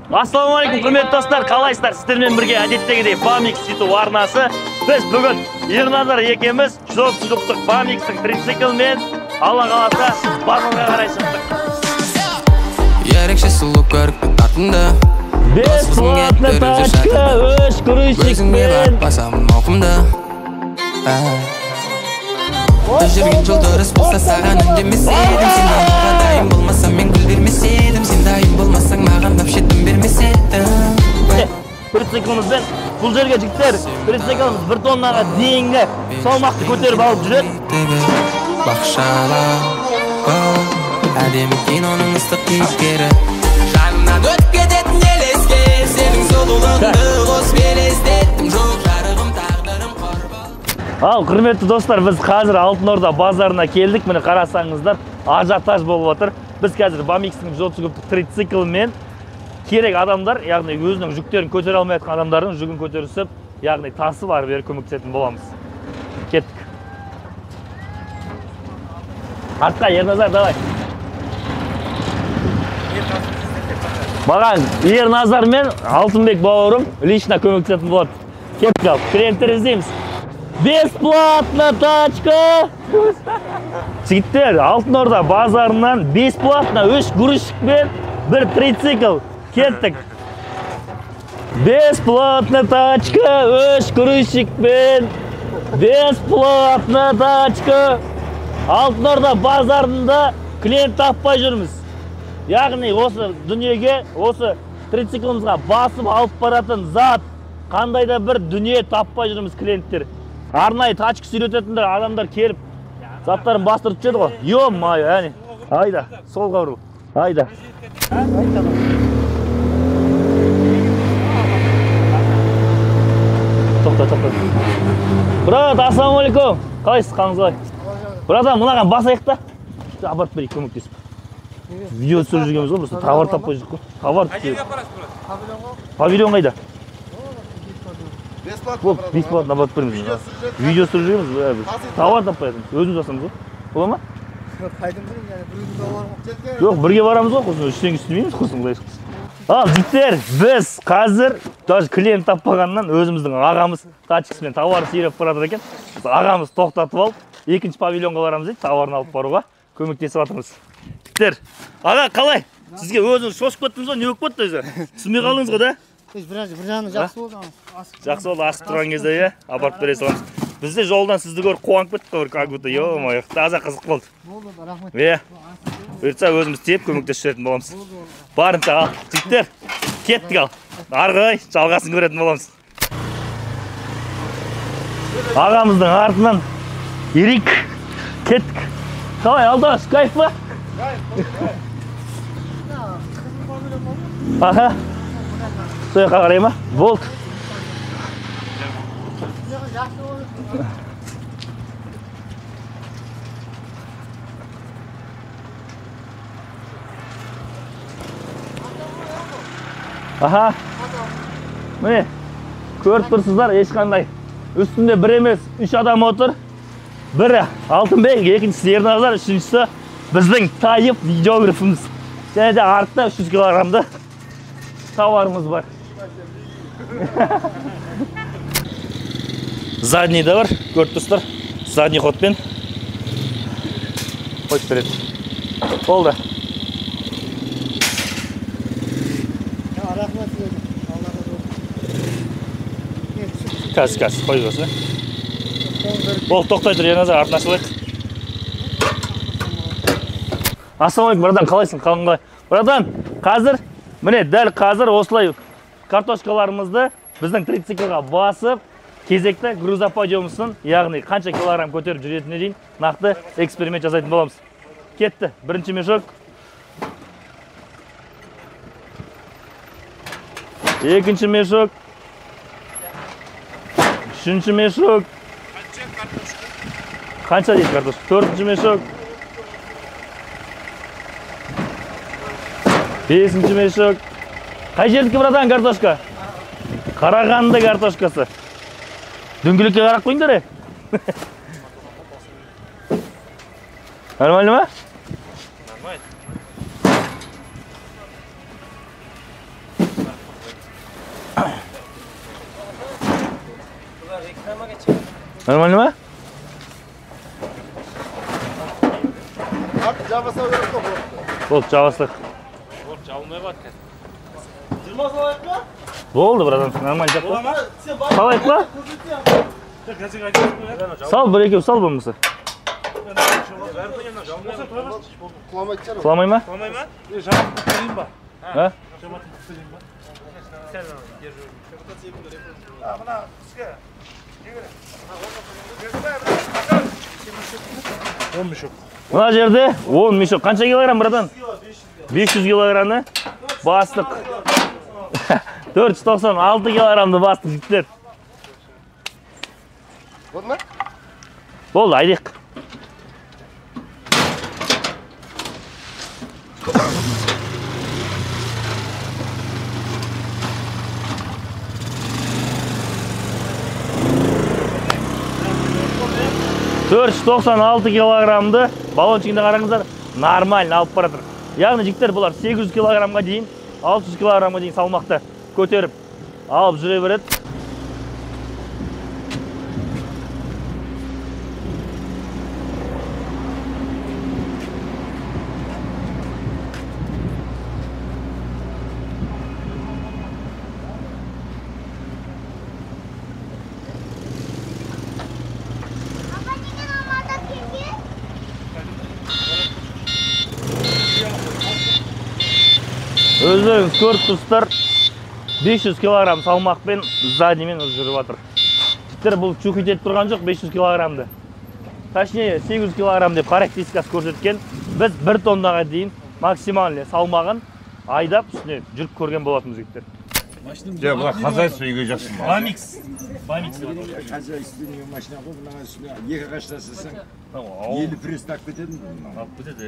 Ассалаумағалейкум, құрметті достар, қалайсыздар? Сіздермен бірге әдеттегідей Бамикс YouTube арнасы. Біз бүгін Ерназар екеуміз 130 кубтық Бамикстің трициклмен Алла қаласа базарға қарай шықтық. Ерекше сұлу көрікті тартымды. Бесплатно тачка, үш грузчикпен. Басамын ауқымды. Жүрген жол дұрыс болса саған үндемес едім. Сен алуға дайын болмасам мен гүл бермес едім. Сен дайын болмасаң маған вообще дым бермес едім. Трициклімізбен бұл жерге жігіттер, трицикліміз 1 тоннаға дейінгі салмақты көтеріп алып жүреді. Бақшалар, әдемі киноның ыстық кейіпкері. Жанымнан өтіп кететін елеске, сенің сұлулығыңды қосып елестеттім. Жоқ жарығым, тағдырым құрбан. Ал, құрметті достар, біз қазір Алтын Орда базарына келдік. Міне қарасаңыздар, ажиотаж болып отыр. Біз қазір Бамикстің 130 кубтық трициклмен керек адамдар, яғни өзінің жүктерін көтере алмай жатқан адамдардың жүгін көтерісіп, яғни тасып ары бері көмектесетін боламыз. Кеттік. Артқа, Ерназар, давай. Маған Ерназар мен Алтынбек бауырым лично көмектесетін болады. Кеттік ал, клиенттер іздейміз. Бесплатно тачка! Жігіттер, Алтын Орда базарынан бесплатно 3 грузчикпен 1 трицикл. Кеттік. Бесплатно тачка, 3 грузчикпен. Бесплатно тачка. Алтын Орда базарында клиент таппай жүрміз. Яғни осы дүниеге, осы трициклімізға басып алып баратын зат, қандай да бір дүние таппай жүрміз клиенттер. Арнайы тачка сүйрететіндер адамдар келіп заттарын бастырып түседі ғой. Ё-моё, әне. Айда, солға бұрыл. Айда. Тоқта, тоқта. Брат, ассалаумағалейкум. Қалайсыз, қалыңыз қалай? Братан, мынаған басайық та. Апарып берейік, көмектесіп. Видео түсіріп жүргенбіз ғой, просто товар таппай жүрдік қой. Товар. Қай жерге апарасыз, брат? Павильон қайда? Бесплатно, бесплатно апарып береміз. Видео түсіріп жүргенбіз, товар таппай жатырмыз. Өзіміз басамыз ғой. Бола ма? Қайдан білейін, яғни біреудің товары ғой. Жоқ, бірге барамыз ғой, құрсын, ештеңе істемейміз, құрсын, құдай сақтасын. Ал, жігіттер, біз қазір даже клиент таппағаннан өзіміздің ағамыз тачкасымен товар сүйреп бара жатыр екен. Ағамыз тоқтатып алып, екінші павильонға барамыз дейді, товарын алып баруға көмектесіп жатырмыз. Жігіттер, аға қалай? Сізге өзіңіз шошып кеттіңіз ғой, не болып кетті өзі? Түсінбей қалдыңыз ғой да? Бір жағынан жақсы болды. Жақсы болды, асып тұрған кезде, иә, апарып бере саламыз. Біз де жолдан сізді көріп қуанып кеттік қой, как будто, ё-моё, таза қызық болды. Болды, рахмет. Иә. Бұйыртса өзіміз тиеп көмектесіп жүретін боламыз. Барынша ал, жігіттер, кеттік ал. Ары қарай жалғасын көретін боламыз. Ағамыздың артынан ерік кеттік. Қалай, Алдаш, кайф па? Аха. Сол жаққа қарай ма? Болды. Аха. Міне, көріп тұрсыздар, ешқандай үстінде бір емес, 3 адам отыр. Бірі Алтынбек, екіншісі Ерназар, үшіншісі біздің Тайып видеографымыз. Және де артта 300 килограммды тауарымыз бар. Задний да бар, көріп тұрсыздар. Задний ходпен қойып береді. Болды. Рахмет сізге. Алла разы болсын. Қазір, қазір, қойып берсін. Болды, тоқтай тұр, Ерназар, артын ашылайық. Ассалаумағалейкум, братан, қалайсың? Қалың қалай? Братан, қазір, міне, дәл қазір осылай картошкаларымызды біздің трициклға басып, кезекті грузоподъемысын, яғни қанша килограмм көтеріп жүретініне дейін нақты эксперимент жасайтын боламыз. Кетті, бірінші мешок. Екінші мешок. Үшінші мешок. Қанша дейді картошка? Төртінші мешок. Бесінші мешок. Қай жердікі, братан, картошка? Қарағанды картошкасы. Дөңгелекке қарап қойыңдар, е. Нормально ма? Нормально. Нормально ма? Жабаса керек қой. Болды, жабасақ. Болды, жабылмай қалады қазір. 20 салайық па? Болды, братан, нормально жап қой. Салайық па? Сал, бір екеу сал болмаса. Құламай ма? Құламай ма? Жабатып берейін ба? А? Жабатып берейін ба? Мына бізге 10 мешок. Мына жерде 10 мешок. Қанша килограмм, братан? 500 килограммны бастық. 496 килограммды бастық, жігіттер. Болды ма? Болды, айдайық. ...496 килограммды баллончигінде қараңыздар, нормально алып баратыр. Яғни жігіттер, бұлар 800 килограммға дейін, 600 килограммға дейін салмақты көтеріп алып жүре береді. Өздеріңіз көріп тұрсыздар, 500 килограмм салмақпен задниймен жүріп жатыр. Жігіттер, бұл чухить етіп тұрған жоқ 500 килограммды. Точнее 800 килограмм деп характеристикасы көрсеткен. Біз 1 тоннаға дейін максимальный салмағын айдап үстіне жүріп көрген болатынбыз, жігіттер. Жоқ, бұлар хозяйство үйге жақсы. Бамикс. Бамикс деп аталады. Хозяйственный машина ғой, мына үстіне екі ағаш тастасаң, 50 пресс алып кетеді. Алып кетеді.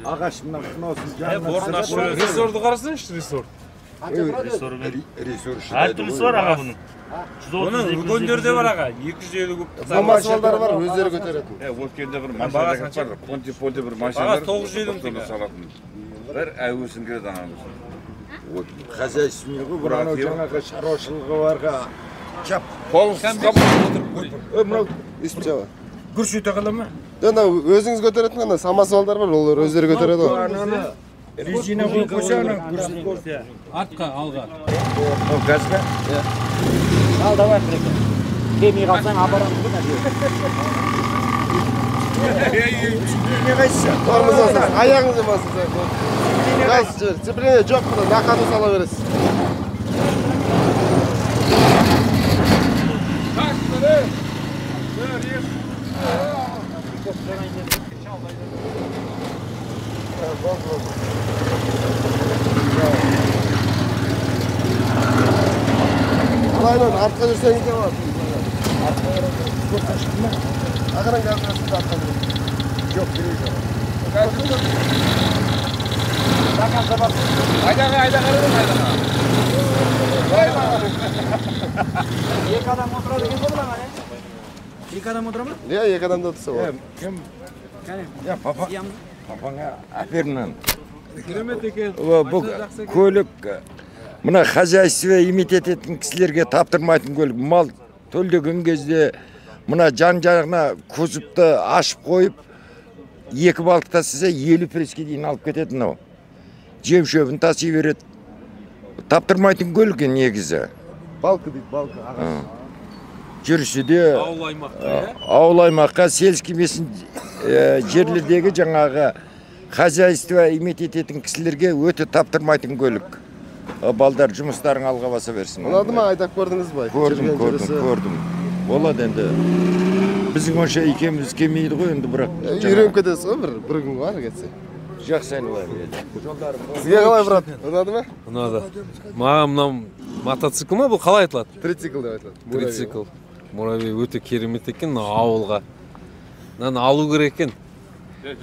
Ағаш мына мынаусын жанына түсіріп. Рессорды қарасаңшы, рессор. Рессор Әртүрлісі бар аға бұның. Бұның үлкендері де бар аға, 250 куб. Самосвалдары бар, өздері көтеретін. Өткенде бір машина бар, понти-понти бір машина. Бағасы 950 мың теңге. Бір әуесін кіреді ананың. Хозяйственный ғой, бір анау жаңағы шаруашылығы барға чап. Мынау өйстіп жаба. Гүрс ете қала ма? Жоқ, өзіңіз көтеретін ана самосвалдар бар, олар өздері көтереді ғой. Резина қойып қойса, ана гүрс ете. Артқа, алға. Ол газға? Ал, давай, преке. Келмей қалсаң, апарамыз ғой. Не қайсысы? Тормоз басасыз, аяғыңызбен басасыз. Газ жібер, сцепление жоқ, мына на ходу сала бересіз. Былайынан артқа жүрсеңіз де болады. Ақырын газ берсеңіз артқа жүреді. Жоқ, керек жоқ. Айдаға, айдаға, айдаға. Екі адам отырады екен ғой бұларға, не? Екі адам отыра ма? Иә, екі адам да отырса болады. Кім? Я, папа. Папаңа әпер мынаны. Керемет екен. Бұл көлік мына хозяйство иметь ететін кісілерге таптырмайтын көлік. Мал төлдеген кезде мына жан-жағына кузовты ашып қойып, екі балық тасыса 50 преске дейін алып кетеді мынау. Жем шөбін таси береді. Таптырмайтын көлік негізі. Балка дейді, балка, ағаш. Жүрісі де ауыл аймаққа, ауыл аймаққа, сельский месін жерлердегі жаңағы хозяйство иметь ететін кісілерге өте таптырмайтын көлік. Балдар жұмыстарың алға баса берсін. Ұнады ма, айдап көрдіңіз бе? Көрдім, көрдім, көрдім. Болады енді. Біздің онша икеміміз келмейді ғой енді, бірақ. Үйреніп кетесіз ғой, бір күн бар кетсе. Жақсы айналайын. Сізге қалай, брат? Ұнады ма? Ұнады. Маған мынау мотоцикл ма, бұл қалай айтылады? Трицикл деп айтылады. Трицикл. Муравей өте керемет екен мынау ауылға. Мынаны алу керек екен.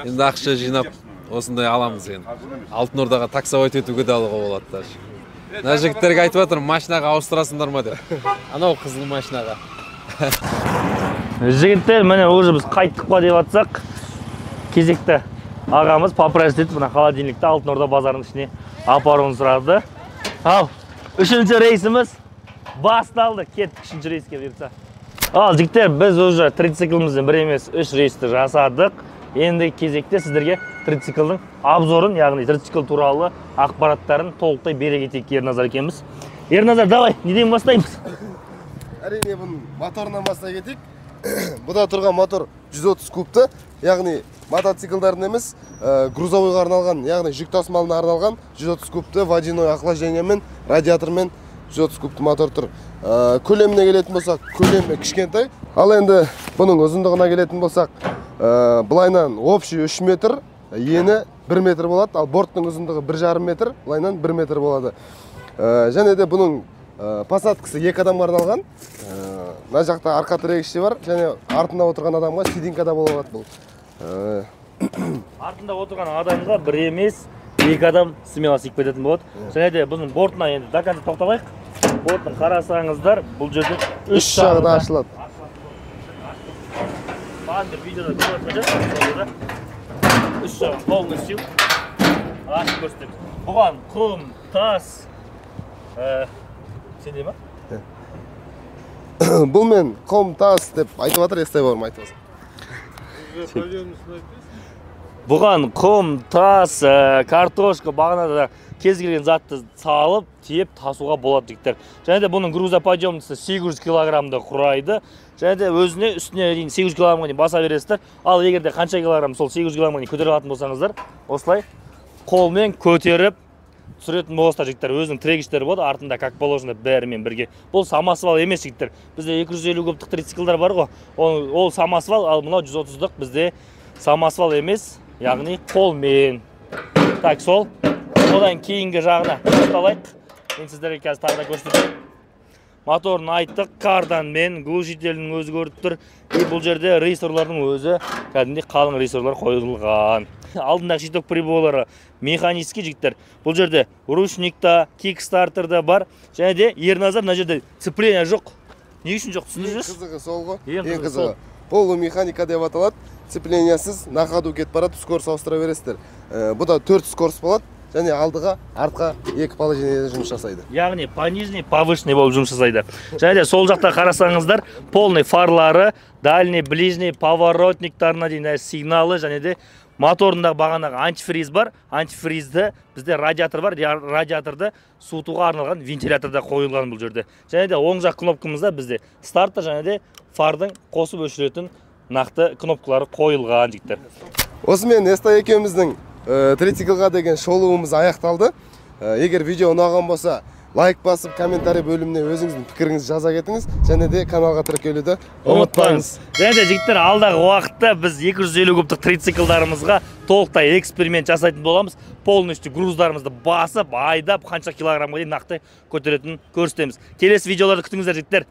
Енді ақша жинап осындай аламыз енді. Алтын Ордаға таксовать етуге де алуға болады даже. Мына жігіттерге айтып жатырмын, машинаға ауыстырасыңдар ма деп. Анау қызыл машинаға. Жігіттер, міне уже біз қайттық па деп жатсақ, кезекті ағамыз попросить етіп, мына холодильникті Алтын Орда базарының ішіне апаруын сұрады. Ал, үшінші рейсіміз басталды. Кеттік үшінші рейске бұйыртса. Ал жігіттер, біз уже трицикліміздің бір емес 3 рейсті жасадық. Енді кезекте сіздерге трициклдің обзорын, яғни трицикл туралы ақпараттарын толықтай бере кетейік Ерназар екеуміз. Ерназар, давай, неден бастаймыз? Әрине, бұның моторынан бастай кетейік. Бұда тұрған мотор 130 кубты, яғни мотоциклдардың емес, грузовойға арналған, яғни жүк тасымалына арналған 130 кубты водяной охлаждениемен, радиатормен 130 кубты мотор тұр. Көлеміне келетін болсақ, көлемі кішкентай. Ал енді бұның ұзындығына келетін болсақ, былайынан общий 3 метр, ені 1 метр болады, ал борттың ұзындығы 1,5 метр, былайынан 1 метр болады. Және де бұның посадкасы екі адамға арналған. Мына жақта арқа тірегіші бар, және артында отырған адамға сиденька да бола алады бұл. Артында отырған адамға бір емес, екі адам смело сиіп кететін болады. Және де бұның бортына енді до конца тоқталайық. Бортын қарасаңыздар, бұл жерде үш жағы да ашылады. Маған бір видеода көріп жатыр, үш жағын полностью ашып көрсетеміз. Бұған құм, тас, сенде ма? Бұл мен құм, тас деп айтып жатыр, Естай бауырым айтып алсын. Бұған құм, тас, картошка, бағанада кез келген затты салып, тиеп тасуға болады жігіттер. Және де бұның грузоподъемності 800 килограммды құрайды. Және де өзіне үстіне дейін 800 килограммға дейін баса бересіздер. Ал егер де қанша килограмм, сол 800 килограммға дейін көтере алатын болсаңыздар, осылай қолмен көтеріп түсіретін боласыздар жігіттер. Өзінің тірегіштері болады, артында как положено бәрімен бірге. Бұл самосвал емес жігіттер. Бізде 250 кубтық трициклдар бар ғой. Ол самосвал, ал мынау 130-дық бізде самосвал емес, яғни қолмен. Так, сол. Одан кейінгі жағына тоқталайық. Мен сіздерге қазір тағы да көрсетемін. Моторын айттық, карданмен, глушительдің өзі көріп тұр. И бұл жерде рейсерлардың өзі кәдімгідей қалың рейсерлар қойылған. Алдындағы щиток приборлары механический жігіттер. Бұл жерде ручник та, кикстартер да бар. Және де Ерназар, мына жерде сцепление жоқ. Не үшін жоқ, түсіндіріңізші? Ең қызығы сол ғой. Ең қызығы. Полумеханика деп аталады. Сцеплениясыз на ходу кетіп барады, скорость ауыстыра бересіздер. Бұда 4 скорость болады. Және алдыға, артқа екі положениеде жұмыс жасайды. Яғни пониженный, повышенный болып жұмыс жасайды. Және де сол жақта қарасаңыздар, полный фарлары, дальний, ближний, поворотниктарына дейін сигналы, және де моторындағы бағанағы антифриз бар. Антифризді бізде радиатор бар, радиаторды суытуға арналған вентилятор да қойылған бұл жерде. Және де оң жақ кнопкамызда бізде стартер және де фардың қосып өшіретін нақты кнопкалары қойылған жігіттер. Осымен Естай екеуміздің трициклға деген шолуымыз аяқталды. Егер видео ұнаған болса, лайк басып, комментарий бөліміне өзіңіздің пікіріңізді жаза кетіңіз, және де каналға тіркелуді ұмытпаңыз. Және де жігіттер, алдағы уақытта біз 250 кубтық трициклдарымызға толықтай эксперимент жасайтын боламыз. Полностью груздарымызды басып, айдап, қанша килограммға дейін нақты көтеретінін көрсетеміз. Келесі видеоларды күтіңіздер жігіттер.